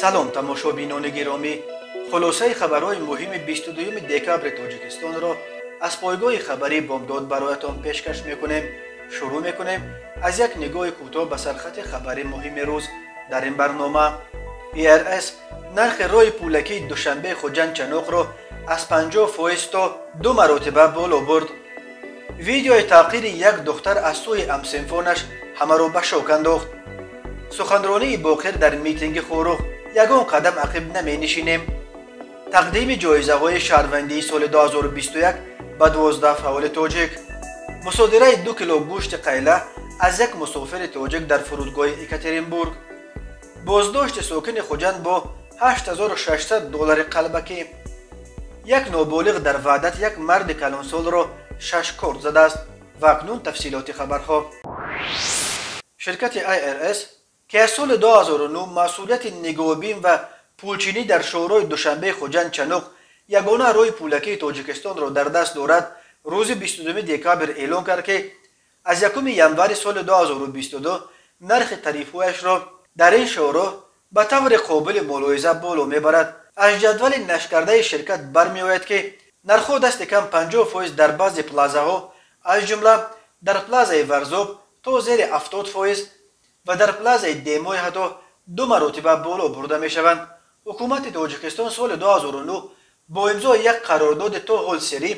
Салом, тамошобинони гиромӣ. Хулосаи хабарҳои муҳими 22 декабри Тоҷикистонро аз пойгоҳи хабарии Бомдод бароятон пешкаш мекунем. Шурӯъ мекунем аз як нигоҳи кӯтоҳ ба сархати хабари муҳими рӯз дар ин барнома. ИРС нархи роҳи пулакии Душанбе Хуҷанд Чаноқро аз 50% то 2 маротиба боло бурд. Видеои таъқири як духтар аз сӯи ҳамсинфонаш ҳамаро ба шок андохт. Суханронии Боқир дар митинги Хоруғ: ягон қадам ақиб наменишинем. Тақдими ҷоизаҳои шаҳрвандии соли 2021 ба 12 фаъоли тоҷик. Мусодираи 2 кило гӯшти қайла аз як мусофири тоҷик дар фурудгоҳи Екатеринбург. Боздошти сокини Хуҷанд бо 8600 доллари қалбакӣ. Як ноболиғ дар Ваҳдат як марди калонсолро 6 корд задааст. Ва акнун тафсилоти хабарҳо. Ширкати IRS, ки аз соли 2009 масъулияти нигоҳубин ва пулчинӣ дар шоҳроҳи Душанбе Хуҷанд Чаноқ, ягона роҳи пулакии Тоҷикистонро дар даст дорад, рӯзи 22 декабр эълон кард, ки аз 1 январи соли 2022 нархи тарифҳояшро дар ин шоҳроҳ ба таври қобили мулоҳиза боло мебарад. Аз ҷадвали нашркардаи ширкат бармеояд, ки нархҳо дасти кам 50% дар баъзе плазаҳо, аз ҷумла дар плазаи Варзоб то зери 70% ва дар плазаи Демой ҳатто 2 маротиба боло бурда мешаванд. Ҳукумати Тоҷикистон соли 2009 бо имзои як қарордоди то ҳол сирӣ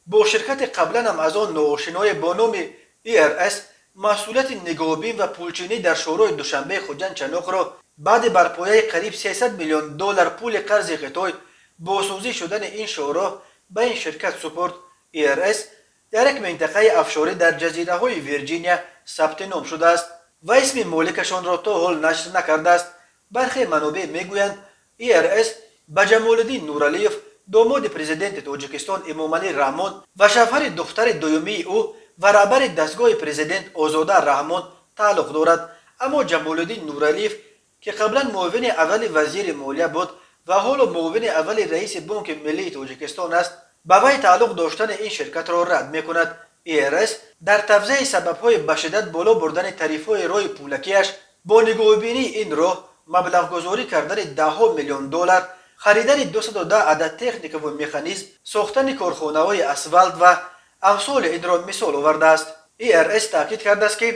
бо ширкати қаблан аз он ноошиное бо номи IRS масъулияти нигоҳубин ва пулчинӣ дар шоҳроҳи Душанбе Хуҷанд Чаноқро баъди барпояи қариб 300 миллион доллар пули қарзи Хитой бо созӣ шудани ин шоҳроҳ ба ин ширкат супурд. IRS дар як минтақаи афшорӣ дар ҷазираҳои Вирҷиния сабти ном шудааст ва исми моликашонро то ҳол нашр накардааст. Бархе манобеъ мегӯянд, IRS ба Ҷамолиддин Нуралиев, домоди президенти Тоҷикистон Эмомалӣ Раҳмон ва шавҳари духтари дуюмии ӯ ва раҳбари дастгоҳи президент Озода Раҳмон тааллуқ дорад. Аммо Ҷамолиддин Нуралиев, ки қаблан муовини аввали вазири молия буд ва ҳоло муовини аввали раиси Бонки миллии Тоҷикистон аст, ба вай тааллуқ доштани ин ширкатро рад мекунад. IRS дар тавзеҳи сабабҳои ба шиддат боло бурдани тарифҳои роҳи пулакиаш бо нигоҳубинии ин роҳ маблағгузорӣ кардани даҳҳо миллион доллар, харидани 210 адад техникаву механизм, сохтани корхонаҳои асфалт ва амсоли инро мисол овардааст. IRS таъкид кардааст, ки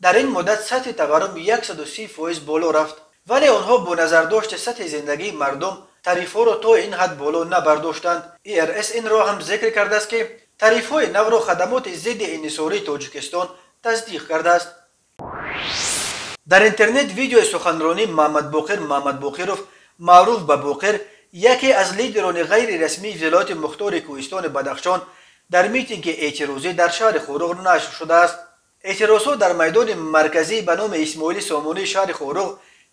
дар ин муддат сатҳи таваррум 130% боло рафт, вале онҳо бо назардошти сатҳи зиндагии мардум тарифҳоро то ин ҳад боло набардоштанд. IRS инро ҳам зикр кардааст, ки тарифҳои навро хадамоти зидди инҳисории Тоҷикистон тасдиқ кардааст. Дар интернет видеои суханронии Мамадбоқир Мамадбоқиров, маъруф ба Боқир, яке аз лидерони ғайрирасмии вилояти мухтори Кӯҳистони Бадахшон, дар митинги эътирозӣ дар шаҳри Хоруғ нашр шудааст. Эътирозҳо дар майдони марказӣ ба номи Исмоили Сомонии шаҳри Хоруғ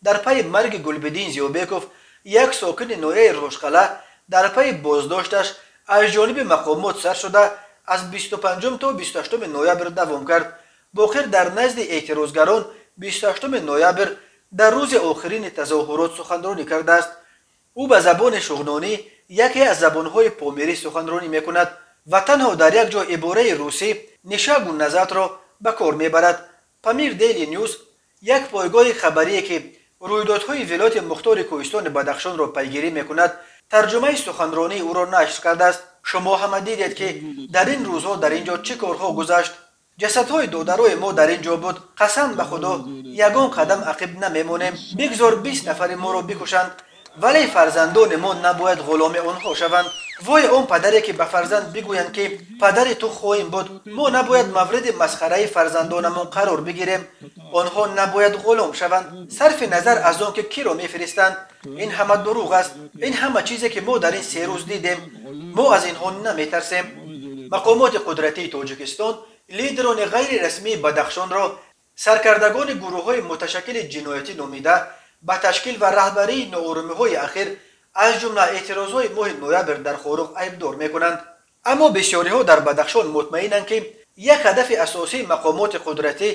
дар пайи марги Гулбиддин Зиёбеков, як сокини ноҳияи Рошқала, дар пайи боздошташ аз ҷониби мақомот сар шуда, аз 25 то 28 ноябр давом кард. Боқир дар назди эътирозгарон 28 ноябр дар рӯзи охирини тазоҳурот суханронӣ кардааст. Ӯ ба забони шуғнонӣ, яке аз забонҳои помирӣ, суханронӣ мекунад ва танҳо дар як ҷо ибораи русӣ «Ни шагу назад» -ро ба кор мебарад. Памир Дейли Нюз, як пойгоҳи хабарие, ки рӯйдодҳои вилояти мухтори Кӯҳистони Бадахшонро пайгирӣ мекунад, тарҷумаи суханронии ӯро нашр кардааст. Шумо ҳама дидед, ки дар ин рӯзҳо дар ин ҷо чӣ корҳо гузашт. Ҷасадҳои додарои мо дар ин ҷо буд. Қасам ба Худо, ягон қадам ақиб намемонем. Бигзор 20 нафари моро бикушанд, вале фарзандони мо набояд ғуломи онҳо шаванд. Вой он падаре, ки ба фарзанд бигӯянд, ки падари ту хоин буд. Мо набояд мавриди масхараи фарзандонамон қарор бигирем. Онҳо набояд ғулом шаванд, сарфи назар аз он ки киро мефиристанд. Ин ҳама дурӯғ аст. Ин ҳама чизе, ки мо дар ин 3 рӯз дидем. Мо аз инҳо наметарсем. Мақомоти қудратии Тоҷикистон лидерони ғайрирасмии Бадахшонро саркардагони гурӯҳҳои муташаккили ҷиноятӣ номида, ба ташкил ва раҳбарии ноорумиҳои ахир, аз ҷумла эътирозҳои моҳи ноябр дар Хоруғ айбдор мекунанд. Аммо бисёриҳо дар Бадахшон мутмаинанд, ки як ҳадафи асосии мақомоти қудратӣ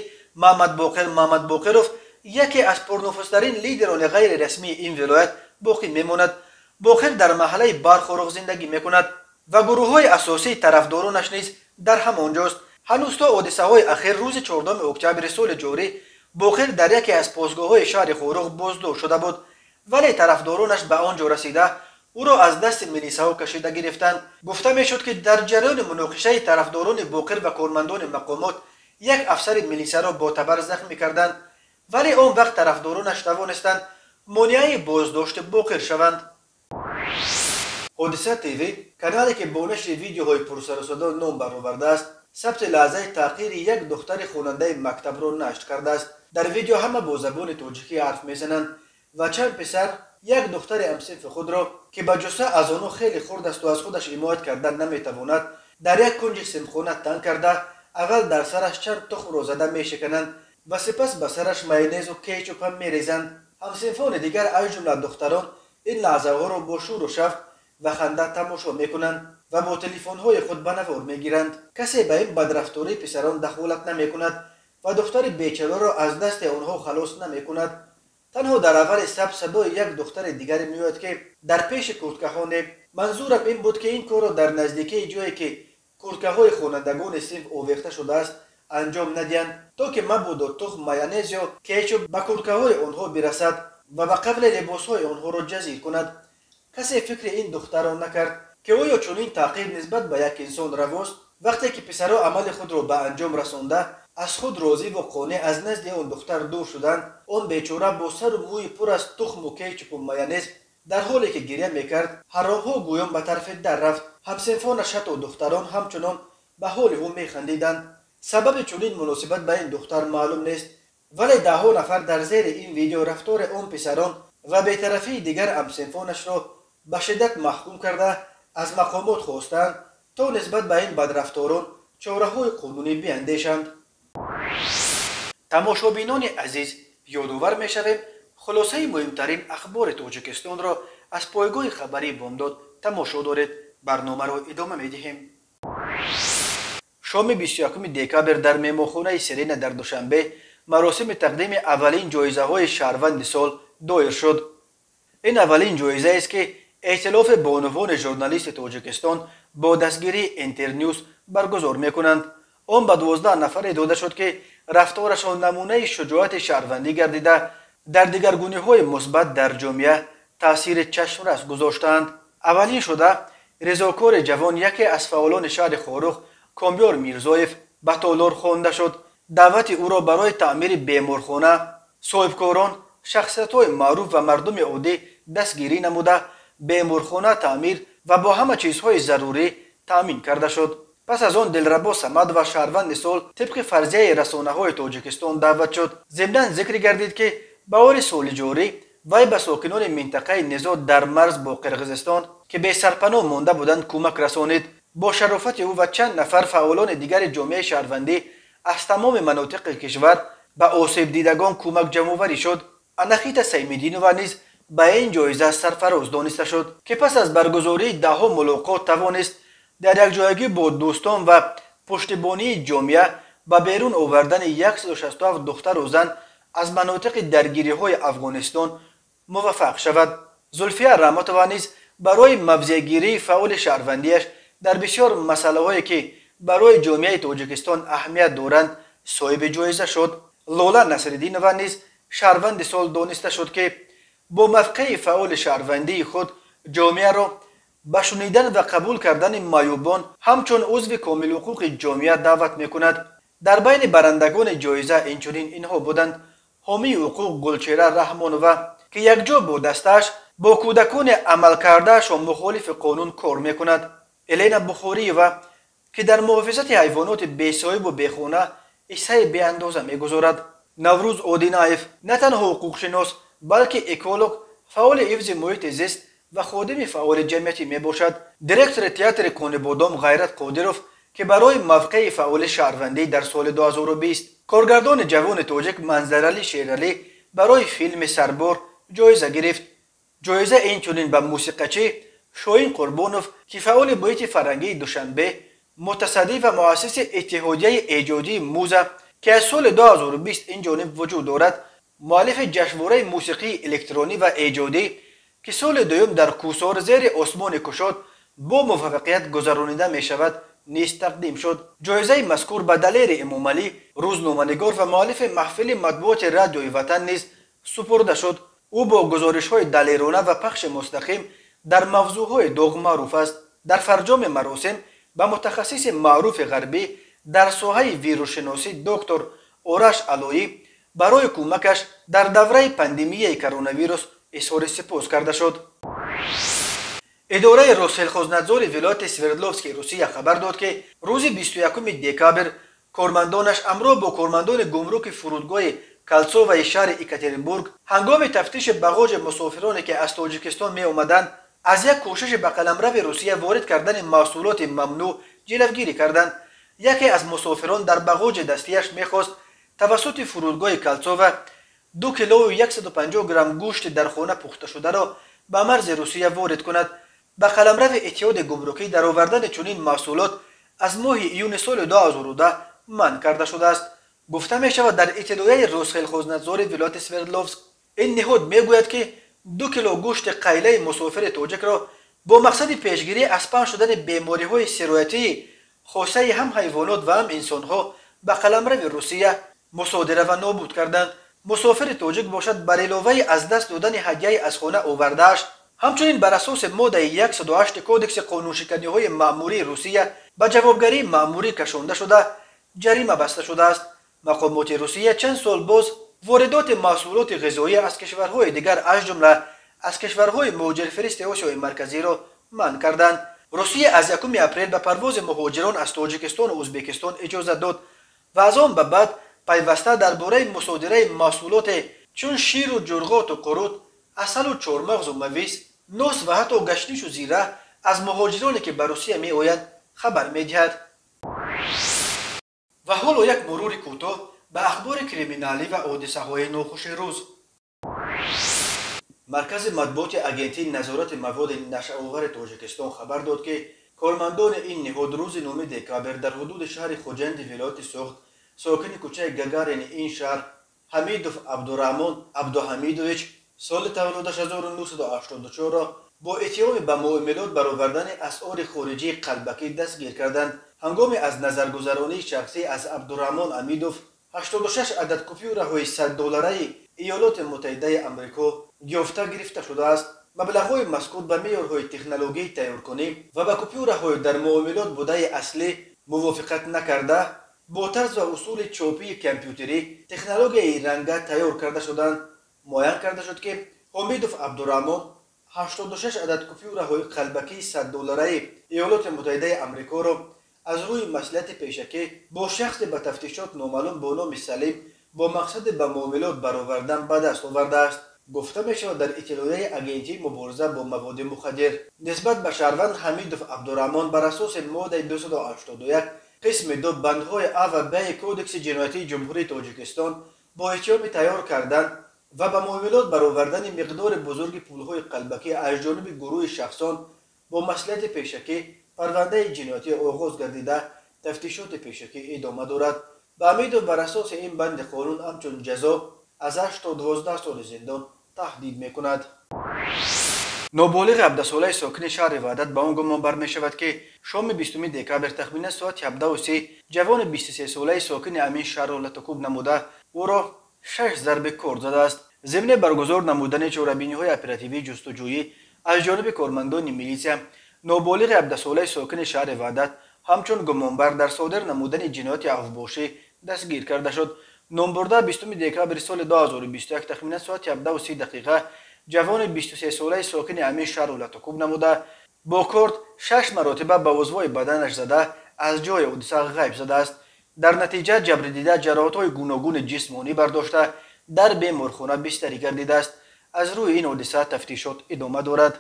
Мамадбоқир Мамадбоқиров яке аз пурнуфузтарин лидерони ғайрирасмии ин вилоят боқӣ мемонад. Боқир дар маҳаллаи Бархоруғ зиндагӣ мекунад ва гурӯҳҳои асосии тарафдоронаш низ дар ҳамон ҷост. Ҳанӯз то ҳодисаҳои ахир рӯзи 4 октябри соли ҷорӣ Боқир дар яке аз посгоҳҳои шаҳри Хоруғ боздошт шуда буд. Вале тарафдоронаш ба он ҷо расида ӯро аз дасти милисаҳо кашида гирифтанд. Гуфта мешуд, ки дар ҷараёни муноқишаи тарафдорони Боқир ва кормандони мақомот як афсари милисаро бо табар захмӣ карданд, вале он вақт тарафдоронаш тавонистанд монеаи боздошти Боқир шаванд. Ҳодиса ТВ, канале ки бо нашри видеоҳои пурсарусадо ном баровардааст, сабти лаҳзаи таъқири як духтари хонандаи мактабро нашр кардааст. Дар видео ҳама бо забони тоҷикӣ ҳарф мезананд ва чанд писар як духтари ҳамсинфи худро, ки ба ҷусса аз онҳо хеле хурд асту аз худаш ҳимоят кардан наметавонад, дар як кунҷи синфхона танг карда, аввал дар сараш чанд тухмро зада мешикананд ва сипас ба сараш майонезу кетчуп ҳам мерезанд. Ҳамсинфони дигар, аз ҷумла духтарон, ин лаҳзаҳоро бо шӯру шавқ ва ханда тамошо мекунанд ва бо телефонҳои худ ба навор мегиранд. Касе ба ин бадрафтории писарон дахолат намекунад ва духтари бечораро аз дасти онҳо халос намекунад. Танҳо дар аввали сабт садои як духтари дигаре меояд, ки дар пеши курткаҳо не. Манзурам ин буд, ки ин корро дар наздикии ҷое, ки курткаҳои хонандагони синф овехта шудааст, анҷом надиҳанд, то ки мабодо тухм, майонез ё кетчуп ба курткаҳои онҳо бирасад ва ба қавле либосҳои онҳоро ҷазир кунад. Касе фикри ин духтарро накард, ки оё чунин таъқиб нисбат ба як инсон равост? Вақте ки писаро амали худро ба анҷом расонда, аз худ розиву қонеъ аз назди он духтар дур шуданд, он бечора бо сару мӯи пур аз тухму кетчупу майонез, дар ҳоле ки гиря мекард, ҳаромҳо гӯён ба тарафи дар рафт. Ҳамсинфонаш, ҳатто духтарон, ҳамчунон ба ҳоли ӯ механдиданд. Сабаби чунин муносибат ба ин духтар маълум нест, вале даҳҳо нафар дар зери ин видео рафтори он писарон ва бетарафии дигар ҳамсинфонашро ба шиддат маҳкум карда, аз мақомот хостанд, то нисбат ба ин бадрафторон чораҳои қонунӣ биандешанд. Тамошобинони азиз, ёдовар мешавем, хулосаи муҳимтарин ахбори Тоҷикистонро аз пойгоҳи хабарии Бомдод тамошо доред. Барномаро идома медиҳем. Шоми 21 декабр дар меҳмонхонаи Серена дар Душанбе маросими тақдими аввалин ҷоизаҳои шаҳрванди сол доир шуд. Ин аввалин ҷоизаест, ки эътилофи бонувони журналисти Тоҷикистон бо дастгирии Интернюс баргузор мекунанд. Он ба 12 нафаре дода шуд, ки рафторашон намунаи шуҷоати шаҳрвандӣ гардида, дар дигаргуниҳои мусбат дар ҷомеа таъсири чашмрас гузоштаанд. Аввалин шуда резокори ҷавон, яке аз фаъолони шаҳри Хоруғ, Комёр Мирзоев ба толор хонда шуд. Даъвати ӯро барои таъмири беморхона соҳибкорон, шахсиятҳои маъруф ва мардуми оддӣ дастгирӣ намуда, беморхона таъмир ва бо ҳама чизҳои зарурӣ таъмин карда шуд. Пас аз он Дилрабо Самадова шаҳрванди сол тибқи фарзияи расонаҳои Тоҷикистон даъват шуд. Зимнан зикр гардид, ки баҳори соли ҷорӣ вай ба сокинони минтақаи низо дар марз бо Қирғизистон, ки бесарпаноҳ монда буданд, кӯмак расонид. Бо шарофати ӯ ва чанд нафар фаъолони дигари ҷомеаи шаҳрвандӣ аз тамоми манотиқи кишвар ба осебдидагон кӯмак ҷамъоварӣ шуд. Анахита Саймидинова низ ба ин ҷоиза сарфароз дониста шуд, ки пас аз баргузории даҳҳо мулоқот тавонист дар якҷоягӣ бо дӯстон ва пуштибонии ҷомеа ба берун овардани 167 духтару зан аз манотиқи даргириҳои Афғонистон муваффақ шавад. Зулфия Раҳматова низ барои мавзеъгирии фаъоли шаҳрвандиаш дар бисёр масъалаҳое, ки барои ҷомеаи Тоҷикистон аҳамият доранд, соҳиби ҷоиза шуд. Лола Насриддинова низ шаҳрванди сол дониста шуд, ки бо мавқеи фаъоли шаҳрвандии худ ҷомеаро ба шунидан ва қабул кардани маъюбон ҳамчун узви комилҳуқуқи ҷомеа даъват мекунад. Дар байни барандагони ҷоиза инчунин инҳо буданд: ҳомии ҳуқуқ Гулчера Раҳмонова, ки якҷо бо дастааш бо кӯдакони амалкардаашон мухолифи қонун кор мекунад, Елена Бухориева, ки дар муҳофизати ҳайвоноти бесоҳибу бехона ҳиссаи беандоза мегузорад, Наврӯз Одинаев, на танҳо ҳуқуқшинос, балки эколог, фаъоли ҳифзи муҳити зист ва ходими фаъоли ҷамъиятӣ мебошад, директори театри Конибодом Ғайрат Қодиров, ки барои мавқеи фаъоли шаҳрвандӣ дар соли 2020, коргардони ҷавони тоҷик Манзаралӣ Шералӣ барои филми Сарбор ҷоиза гирифт. Ҷоиза инчунин ба мусиқачӣ Шоҳин Қурбонов, ки фаъоли муҳити фарҳангии Душанбе, мутасаддӣ ва муассиси иттиҳодияи эҷодии Муза, ки аз соли 2020 ин ҷониб вуҷуд дорад, муаллифи ҷашнвораи мусиқии электронӣ ва эҷодӣ, ки соли дуюм дар Кӯсор зери осмони кушод бо муваффақият гузаронида мешавад, низ тақдим шуд. Ҷоизаи мазкур ба Далери Эмомалӣ, рӯзноманигор ва муаллифи маҳфили матбуоти Радиои Ватан низ супурда шуд. Ӯ бо гузоришҳои далерона ва пахши мустақим дар мавзӯъҳои доғ маъруф аст. Дар фарҷоми маросим ба мутахассиси маъруфи ғарбӣ дар соҳаи вирусшиносӣ доктор Ораш Алоӣ барои кӯмакаш дар давраи пандемияи коронавирус изҳори сипос карда шуд. Идораи Россельхознадзори вилояти Свердловски Русия хабар дод, ки рӯзи 21 декабр кормандонаш ҳамроҳ бо кормандони гумруки фурудгоҳи Калцоваи шаҳри Екатеринбург ҳангоми тафтиши бағоҷи мусофироне, ки аз Тоҷикистон меомаданд, аз як кӯшиши ба қаламрави Русия ворид кардани маҳсулоти мамнӯъ ҷилавгирӣ карданд. Яке аз мусофирон дар бағоҷи дастияш мехост тавассути фурудгоҳи Калцова 2 килову 150 грамм гӯшти дар хона пухташударо ба марзи Русия ворид кунад. Ба қаламрави иттиҳоди гумрукӣ даровардани чунин маҳсулот аз моҳи июни соли 2010 манъ карда шудааст. Гуфта мешавад дар иттилоияи Россельхознадзори вилояти Свердловск. Ин ниҳод мегӯяд, ки 2 кило гӯшти қайлаи мусофири тоҷикро бо мақсади пешгирӣ аз паҳн шудани бемориҳои сироятии хосаи ҳам ҳайвонот ва ҳам инсонҳо ба қаламрави Русия мусодира ва нобуд карданд. Мусофири тоҷик бошад, бар иловаи аз даст додани ҳадияи аз хона овардааш, ҳамчунин бар асоси моддаи 108 кодекси қонуншиканиҳои маъмурии Русия ба ҷавобгарии маъмурӣ кашонда шуда, ҷарима баста шудааст. Мақомоти Русия чанд сол боз воридоти маҳсулоти ғизоӣ аз кишварҳои дигар, аз ҷумла аз кишварҳои муҳоҷирфиристи Осиёи Марказиро манъ карданд. Русия аз 1 апрел ба парвози муҳоҷирон аз Тоҷикистону Ӯзбекистон иҷозат дод ва аз он ба баъд пайваста дар бораи мусодираи маҳсулоте чун ширу ҷурғоту қурут, асалу чормағзу мавиз, нос ва ҳатто гаштишу зира аз муҳоҷироне, ки ба Русия меоянд, хабар медиҳад. Ва ҳоло як мурури кӯтоҳ ба ахбори криминалӣ ва ҳодисаҳои нохуши рӯз. Маркази матбуоти Агентии назорати маводи нашъаовари Тоҷикистон хабар дод, ки кормандони ин ниҳод рӯзи 9 декабр дар ҳудуди шаҳри Хуҷанди вилояти Суғд сокини кӯчаи Гагарини ин шаҳр Ҳамидов Абдураҳмон Абдуҳамидович соли таваллудаш 1984-ро бо иттиҳоми ба муомилот баровардани асъори хориҷии қалбакӣ дастгир карданд. Ҳангоми аз назаргузаронии шахсӣ аз Абдураҳмон Ҳамидов 86 адад купюраҳои 100-доллараи Иёлоти Муттаҳидаи Амрико ёфта гирифта шудааст. Маблағҳои мазкур ба меъёрҳои технологияи тайёркунӣ ва ба купюраҳои дар муомилот будаи аслӣ мувофиқат накарда, бо тарз ва усули чопии компютерӣ технологияи ранга тайёр карда шуданд. Муайян карда шуд, ки Ҳомидов Абдураҳмон 86 адад купюраҳои қалбакии 100-доллараи Иёлоти Муттаҳидаи Амрикоро аз рӯи маслиҳати пешакӣ бо шахсе ба тафтишот номаълум бо номи Салим бо мақсади ба муомилот баровардан ба даст овардааст. Гуфта мешавад дар иттилоияи Агентии мубориза бо маводи мухаддир. Нисбат ба шаҳрванд Ҳамидов Абдураҳмон бар асоси моддаи 281 қисми 2 бандҳои А ва Б Кодекси ҷиноятии Ҷумҳурии Тоҷикистон бо иттиҳоми тайёр кардан ва ба муомилот баровардани миқдори бузурги пулҳои қалбакӣ аз ҷониби гурӯҳи шахсон бо маслиҳати пешакӣ парвандаи ҷиноятӣ оғоз гардида, тафтишоти пешакӣ идома дорад. Ба Ҳамидов бар асоси ин банди қонун ҳамчун ҷазо аз 8 то 12 соли зиндон таҳдид мекунад. Ноболиғи 17-солаи сокини шаҳри Ваҳдат ба он гумон бармешавад, ки шоми 20 декабр тахминан соати 17:30 ҷавони 23-солаи сокини ҳамин шаҳрро латукӯб намуда, ӯро 6 зарби корд задааст. Зимни баргузор намудани чорабиниҳои оперативии ҷустуҷӯӣ аз ҷониби кормандони милитсия, ноболиғи 17-солаи сокини шаҳри Ваҳдат ҳамчун гумонбар дар содир намудани ҷинояти авбошӣ дастгир карда шуд. Номбурда 20 декабри соли 2021 тахминан соати 17:30 ҷавони 23-солаи сокини ҳамин шаҳрро латукӯб намуда, бо корд 6 маротиба ба узвҳои баданаш зада, аз ҷои ҳодиса ғайб задааст. Дар натиҷа ҷабрдида ҷароҳатҳои гуногуни ҷисмонӣ бардошта, дар беморхона бистарӣ гардидааст. Аз рӯи ин ҳодиса тафтишот идома дорад.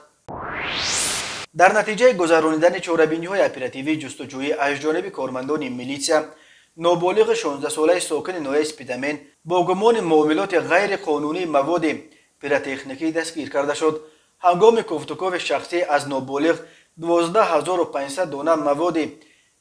Дар натиҷаи гузаронидани чорабиниҳои оперативии ҷустуҷӯӣ аз ҷониби кормандони милитсия, ноболиғи 16-солаи сокини ноҳияи Спитамен бо гумони муомилоти ғайриқонунии маводи пиротехникӣ дастгир карда шуд. Ҳангоми кофтукови шахсӣ аз ноболиғ 12500 дона маводи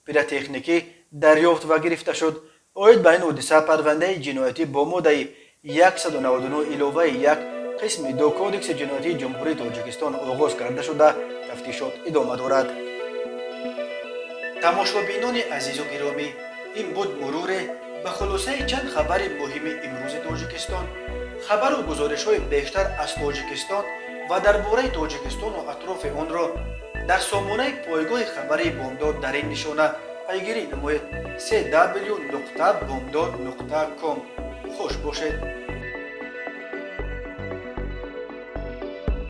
пиротехникӣ дарёфт ва гирифта шуд. Оид ба ин ҳодиса парвандаи ҷиноятӣ бо моддаи 199 иловаи 1 қисми 2 Кодекси ҷиноятии Ҷумҳурии Тоҷикистон оғоз карда шуда, тафтишот идома дорад. Тамошобинони азизу гиромӣ, ин буд муруре Ба хулосаи чанд хабари муҳими имрӯзи Тоҷикистон. Хабару гузоришҳои бештар аз Тоҷикистон ва дар бораи Тоҷикистону атрофи онро дар сомонаи пойгоҳи хабарии Бомдод дар ин нишона пайгирӣ намоед: cw.bomdod.com. Хуш бошед.